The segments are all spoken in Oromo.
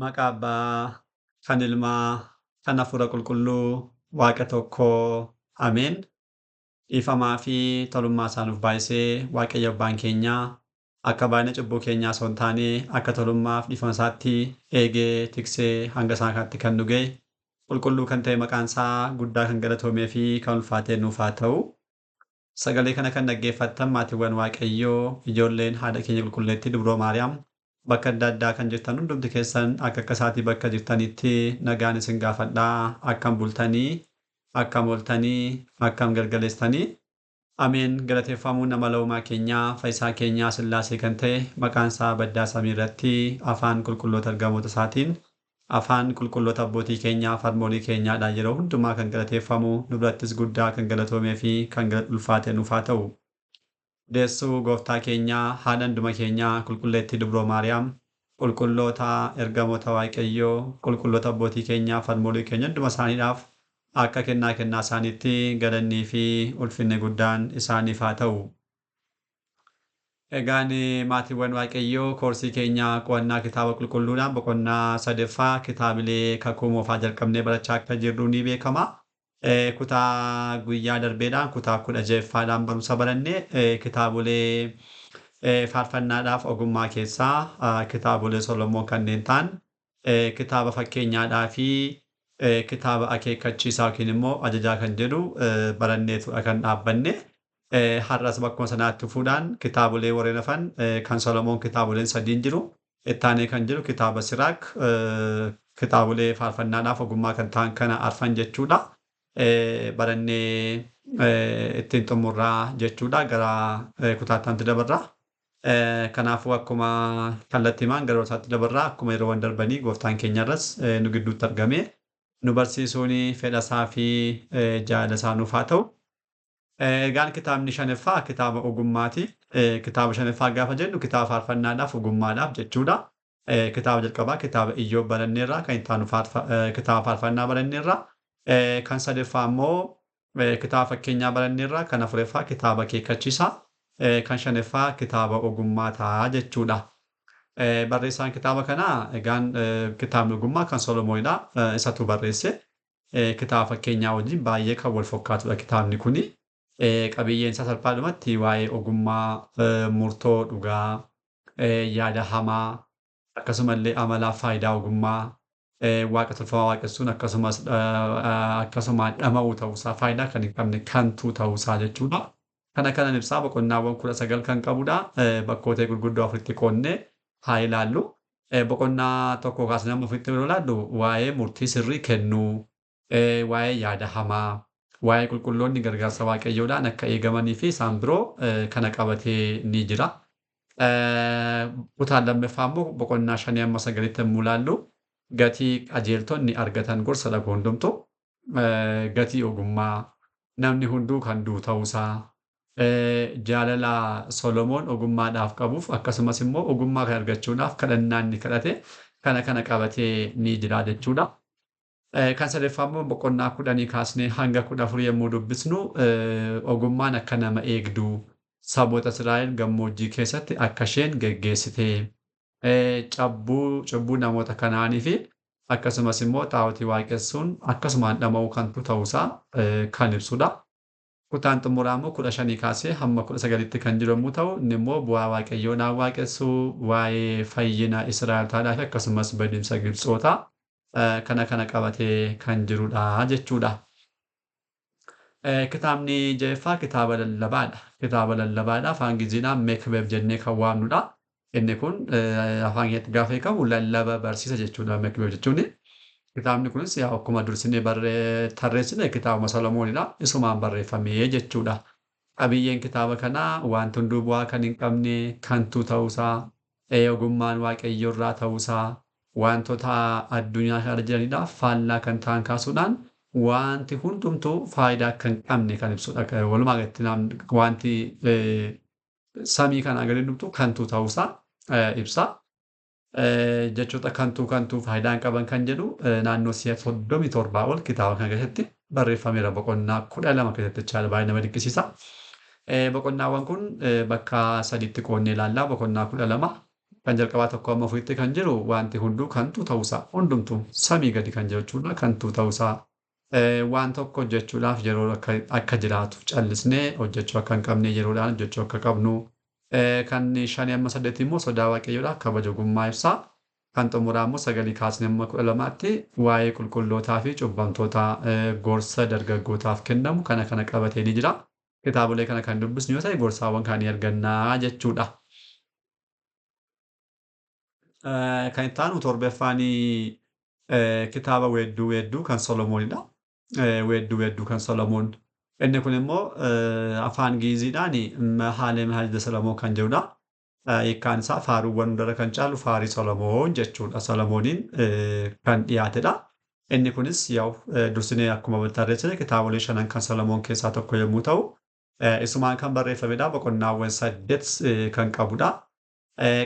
Maqaa Abbaa, kan Ilmaa, kan Hafuura Qulqulluu, Waaqa tokkoo. Ameen. Dhiifamaa fi tolummaa isaa nuuf baay'isee Waaqayyo Abbaan keenyaa akka baay'ina cubbuu keenyaa osoo hin taane akka tolummaaf dhiifama isaatti eegee tiksee hanga isaa kanatti kan nu ga'e qulqulluu kan ta'e maqaan isaa guddaa kan galatoomee fi kan ulfaatee nuuf haa ta'u. Sagalee kana kan dhaggeeffattan maatiiwwan Waaqayyoo, ijoolleen haadha keenya qulqulleettii Dubroo Maariyaam bakka adda addaa kan jirtan hundumti keessan akka akka isaatii bakka jirtanitti nagaan isin gaafadhaa. Akkam bultanii, akkam ooltanii, akkam galgaleessitanii. Ameen. Galateeffamuu nama laumaa keenyaa, fayyisaa keenyaa Sillaasee kan ta'e maqaan isaa baddaa samii irratti afaan qulqulloota ergamoota isaatiin afaan qulqulloota abbootii keenyaa farmoolii keenyaadhaan yeroo hundumaa kan galateeffamu nu birattis guddaa kan galatoomee fi kan ulfaate nuuf haa ta'u. Deessuu gooftaa keenyaa haadha hunduma keenyaa qulqulleettii Dubroo Maariyaam, qulqulloota ergamoota Waaqayyoo, qulqulloota abbootii keenyaa farmoolii keenya hunduma isaaniidhaaf akka kennaa kennaa isaaniitti galannii fi ulfinni guddaan isaaniif haa ta'u. Egaan maatiiwwan Waaqayyoo, koorsii keenya qo'annaa kitaaba qulqulluudhaan boqonnaa sadaffaa kitaabilee kakuu moofaa jalqabnee barachaa akka jirru ni beekama. Kutaa guyyaa darbeedhaan kutaa 16ffaadhaan barumsa baranne kitaabolee faarfannaadhaaf ogummaa keessaa kitaabolee Solomoon kanneen ta'an kitaaba fakkeenyaadhaa fi kitaaba akeekkachiisaa yookiin immoo ajajaa kan jedhu baranneetudha kan dhaabbanne. Har'as bakkuma sanaatti fuudhaan kitaabolee warreen hafan kan Solomoon kitaaboleen sadiin jiru. Ittaanee kan jiru kitaaba Siraak, kitaabolee faarfannaadhaaf ogummaa kan ta'an kana arfan jechuudha. Barannee ittiin xumurraa jechuudha, gara kutaatti dabarraa. Kanaafuu akkuma kallattiimaan gara isaatti dabarraa, akkuma yeroowwan darbanii gooftaan keenyarras nu gidduutti argame nu barsiisuun fedha isaa fi jaalala isaa nuuf haa ta'u. Egaan kitaabni shanaffaa kitaaba ogummaati. Kitaaba shanaffaa gaafa jennu kitaaba faarfannaadhaaf ogummaadhaaf jechuudha. Kitaaba jalqabaa kitaaba Iyyoob baranneerra, kan itti aanu kitaaba faarfannaa baranneerra. Kan sadaffaa immoo kitaaba fakkeenyaa baranneerra, kan afuraffaa kitaaba akeekkachiisaa, kan shanaffaa kitaaba ogummaa ta'a jechuudha. Barreessaan kitaaba kanaa egaan kitaabni ogummaa kan Solomoonidha. Isatu barreesse. Kitaaba fakkeenyaa wajjin baay'ee kan wal fakkaatudha kitaabni kuni. Qabiyyeen isaa salphaadhumatti waa'ee ogummaa, murtoo dhugaa, yaada hamaa, akkasumallee amalaaf faayidaa ogummaa, waaqa tolfamaa waaqessuun akkasumas akkasumaan dhama'uu ta'uusaa, faayidaa kan hin qabne kantuu ta'uusaa jechuudha. Kana kanan ibsaa boqonnaawwan 19 kan qabudha. Bakkoota gurguddoo afuritti qoonnee haa ilaallu. Boqonnaa 1 kaasnee amma afuritti yeroo ilaallu waa'ee murtii sirrii kennuu, waa'ee yaada hamaa, waa'ee qulqulloonni gargaarsa waaqayyoodhaan akka eegamanii fi isaan biroo kana qabatee ni jira. Kutaan lammaffaa immoo boqonnaa 5 amma 9tti yommuu ilaallu gatii qajeeltonni argatan gorsa dhaga'u hundumtu, gatii ogummaa, namni hunduu kan du'u ta'uusaa, jaalala Solomoon ogummaadhaaf qabuuf akkasumas immoo ogummaa kan argachuudhaaf kadhannaa inni kadhate kana kana qabatee ni jira jechuudha. Kan sadaffaa immoo boqonnaa 10 kaasnee hanga 14 yommuu dubbisnu ogummaan akka nama eegduu saboota Israa'el gammoojjii keessatti akka isheen geggeessite, cubbuu namoota kanaanii fi akkasumas immoo xaa'otii waaqessuun akkasumaan dhama'uu kantu ta'uusaa kan ibsudha. Kutaan xumuraa immoo 15 kaasee hamma 19tti kan jiru yommuu ta'u, inni immoo bu'aa waaqayyoodhaan waaqessuu, waa'ee fayyina Israa'elootaadhaa fi akkasumas badiinsa Gibxootaa kana kana qabatee kan jirudha jechuudha. Kitaabni ja'affaa kitaaba lallabaadha. Kitaaba lallabaadha. Afaan Gi'iziidhaan Meekbeeb jennee kan waamnudha. Inni kun afaan keenyatti gaafa hiikamu lallaba barsiisa jechuudha Meekbeeb jechuun. Kitaabni kunis akkuma dursinee tarreessine kitaabuma Solomoonidha. Isumaan barreeffamee jechuudha. Qabiyyeen kitaaba kanaa wanti hunduu bu'aa kan hin qabne kantuu ta'uusaa, ogummaan waaqayyoorraa ta'uusaa, wantoota addunyaa kana jiranidhaaf faallaa kan ta'an kaasuudhaan wanti hundumtuu faayidaa akka hin qabne kan ibsudha. Walumaa galatti wanti samii kanaa gadi hundumtuu kantuu ta'uusaa ibsa. Jechoota kantuu kantuu faayidaa hin qaban kan jedhu naannoo si'a 37 ol kitaaba kana keessatti barreeffameera, boqonnaa 12 keessatti jechaadha. Baay'ee nama dinqisiisa. Boqonnaawwan kun bakka sadiitti qoodnee ilaalla. Boqonnaa 12, Kan jalqabaa tokko amma afuritti kan jiru wanti hunduu kantu ta'uusaa hundumtuu samii gadi kan jiru jechuudha kantu ta'uusaa waan tokko hojjechuudhaaf yeroo akka jiraatu callisnee hojjechuu akka hin qabne yeroodhaan hojjechuu akka qabnu kan shanii amma saddeetii immoo sodaa waaqayyoodhaaf kabaja ogummaa ibsaa. Kan xumuraa immoo sagalii kaasnee amma 12tti waa'ee qulqullootaa fi cubbamtoota gorsa dargaggootaaf kennamu kana kana qabatee ni jira. Kitaabolee kana kan dubbisnu yoo ta'e gorsaawwan kan argannaa jechuudha. Kan itti aanu torbaffaan kitaaba weedduu weedduu kan Solomoonidha. Weedduu weedduu kan Solomoon. Inni kun immoo afaan Giiziidhaan Mahaalee Mahaalida Solomoon kan jedhudha. Hiikkaan isaa faaruuwwan hundarra kan caalu faarii Solomoon jechuudha. Solomooniin kan dhiyaatedha. Inni kunis yaa'u dursinee akkuma tarreessine kitaabolee shanan kan Solomoon keessaa tokko yommuu ta'u, isumaan kan barreeffamedha. Boqonnaawwan 8 kan qabudha.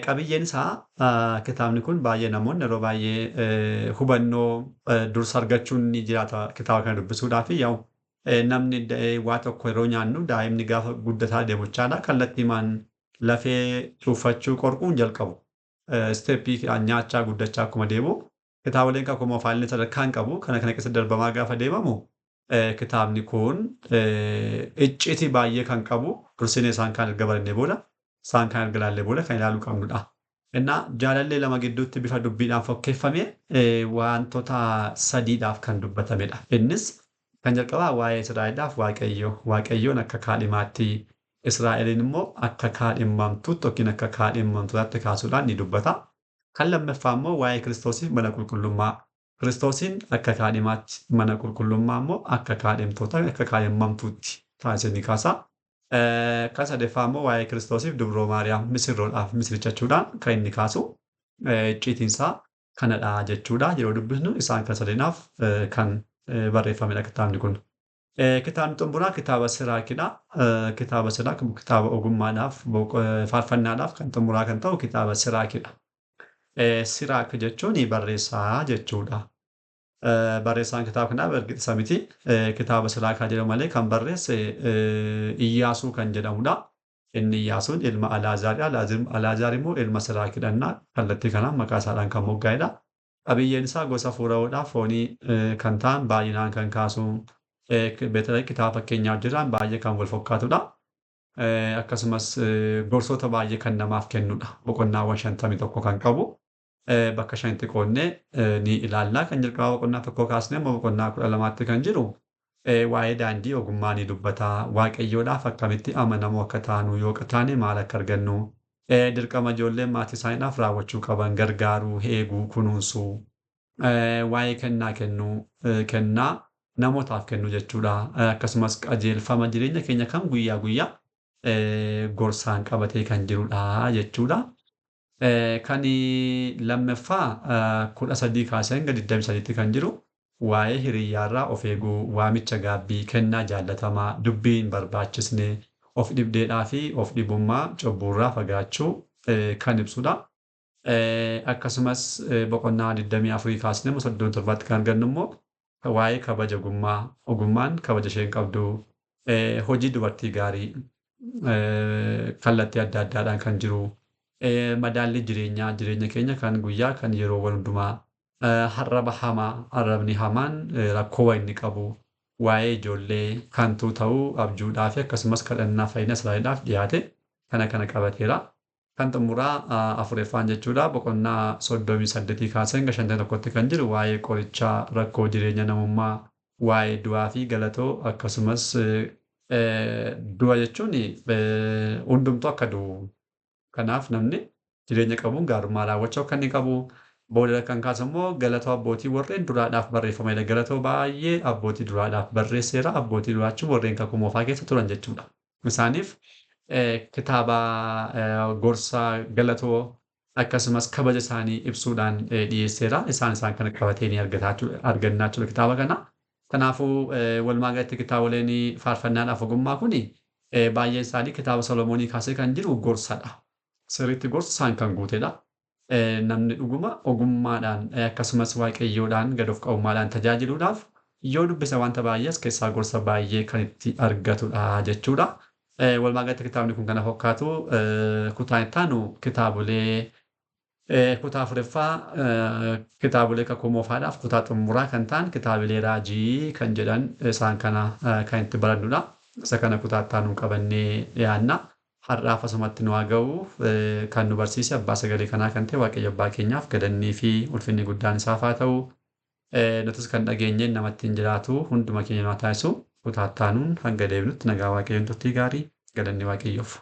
Qabiyyeen isaa kitaabni kun baay'ee namoonni yeroo baay'ee hubannoo dursa argachuun ni jiraata kitaaba kana dubbisuudhaaf yaa'u namni waa tokko yeroo nyaannu daa'imni gaafa guddataa deemu jechaadha kallattiimaan lafee cuuffachuu qorquun jalqabu. Isteeppii nyaachaa guddachaa akkuma deemu kitaaboleen kakuu moofaa sadarkaa hin qabu kana kana keessa darbamaa gaafa deemamu kitaabni kun icciitii baay'ee kan qabu dursinee isaan kan erga barannee booda isaan kan erga ilaallee booda kan ilaaluu qabnudha. Innaa jaalallee lama gidduutti bifa dubbiidhaan fokkeeffame wantoota sadiidhaaf kan dubbatamedha. Innis kan jalqabaa waa'ee Israa'eliidhaaf Waaqayyo Waaqayyoon akka kaadhimaatti Israa'eliin immoo akka kaadhimamtuutti yookiin akka kaadhimamtuutaatti kaasuudhaan ni dubbata. Kan lammaffaa immoo waa'ee Kiristoosiif mana qulqullummaa. Kiristoosiin akka kaadhimaatti mana qulqullummaa immoo akka kaadhimtoota akka kaadhimamtuutti taasisee ni kaasa. Kan sadaffaa immoo waa'ee Kiristoosiif dubroo Maariyaam misirroodhaaf misirichachuudhaan kan inni kaasu icciitiinsaa kanadha jechuudha. Yeroo dubbisnu isaan kan sadeenaaf kan barreeffamedha kitaabni kun. Kitaabni xumuraa kitaaba Siraakidha. Kitaaba Siraak kitaaba ogummaadhaaf faarfannaadhaaf kan xumuraa kan ta'u kitaaba Siraakidha. Siraak jechuun barreessaa jechuudha. Barreessaan kitaaba kanaa Bargixisa miti. Kitaaba Siraakaa jedhamu malee kan barreesse Iyyaasuu kan jedhamudha. Inni Iyyaasuun ilma Alaazaari. Alaazaar immoo ilma Siraakidha. Kallattii kanaan maqaa isaadhaan kan moggaa'edha. Qabiyyeen isaa gosa fuurawwaadhaaf foonii kan ta'an baay'inaan kan kaasu. Beetala kitaaba fakkeenyaa jiran baay'ee kan wal fakkaatudha. Akkasumas gorsoota baay'ee kan namaaf kennudha. Boqonnaawwan 51 kan qabu. Bakka shanitti qoodnee ni ilaalla. Kan jalqabaa boqonnaa tokko kaasnee amma boqonnaa 12tti kan jiru waa'ee daandii ogummaa ni dubbata. Waaqayyoodhaaf akkamitti amanamoo akka taanu yoo taane maal akka argannu dirqama ijoolleen maatii isaaniidhaaf raawwachuu qaban gargaaruu, eeguu, kunuunsuu, waa'ee kennaa kennuu, kennaa namootaaf kennu jechuudha. Akkasumas qajeelfama jireenya keenya kan guyyaa guyyaa gorsaan qabatee kan jirudha jechuudha. Kan lammaffaa 13 kaasee hanga 23tti kan jiru waa'ee hiriyyaarraa of eeguu, waamicha gaabbii, kennaa jaallatamaa, dubbii hin barbaachisne, of dhibdeedhaa fi of dhibummaa cubbuurraa fagaachuu kan ibsudha. Akkasumas boqonnaa 24 kaasnee 37tti kan argannu immoo waa'ee kabaja ogummaa, ogummaan kabaja isheen qabdu, hojii dubartii gaarii kallattii adda addaadhaan kan jiru, madaalli jireenyaa jireenya keenya kan guyyaa kan yeroowwan hundumaa arraba hamaa arrabni hamaan rakkoo inni qabu waa'ee ijoollee kantuu ta'uu abjuudhaa fi akkasumas kadhannaa fayyina Israa'eliidhaaf dhiyaate kana kana qabateera. Kan xumuraa afuraffaan jechuudha boqonnaa 38 kaasee hanga 51tti kan jiru waa'ee qorichaa rakkoo jireenya namummaa waa'ee du'aa fi galatoo akkasumas du'a jechuun hundumtuu akka du'u. Kanaaf namni jireenya qabuun gaarummaa raawwachuu akka inni qabu booda kan kaasu immoo galatoo abbootii warreen duraadhaaf barreeffamedha. Galatoo baay'ee abbootii duraadhaaf barreesseera. Abbootii duraa jechuun warreen kakuu moofaa keessa turan jechuudha. Isaaniif kitaaba gorsa galatoo akkasumas kabaja isaanii ibsuudhaan dhiyeesseera. Isaan isaan kana qabatee ni argannaa jechuudha kitaaba kana. Kanaafuu walumaa galatti kitaaboleen faarfannaadhaaf ogummaa kuni baay'een isaanii kitaaba Solomoonii kaasee kan jiru gorsadha. Sirriitti gorsa isaan kan guutedha. Namni dhuguma ogummaadhaan akkasumas waaqayyoodhaan gad of qabummaadhaan tajaajiluudhaaf yoo dubbisa wanta baay'ee as keessaa gorsa baay'ee kan itti argatudha jechuudha. Walumaa galatti kitaabni kun kana fakkaatu. Kutaan itti aanu kitaabolee Kutaa afuraffaa kitaabolee kakuu moofaadhaaf kutaa xumuraa kan ta'an kitaabilee raajii kan jedhan isaan kana kan itti barannudha. Isa kana kutaa itti aanu qabannee dhiyaanna. Har'aaf asumatti nu haa ga'u. Kan nu barsiise abbaa sagalee kanaa kan ta'e Waaqayyo abbaa keenyaaf galannii fi ulfinni guddaan isaaf haa ta'u. Nutis kan dhageenyeen namatti hin jiraatu hunduma keenya nu haa taasisu. Kutaa itti aanuun hanga deebinutti nagaa Waaqayyoon turtii gaarii, galanni Waaqayyoof.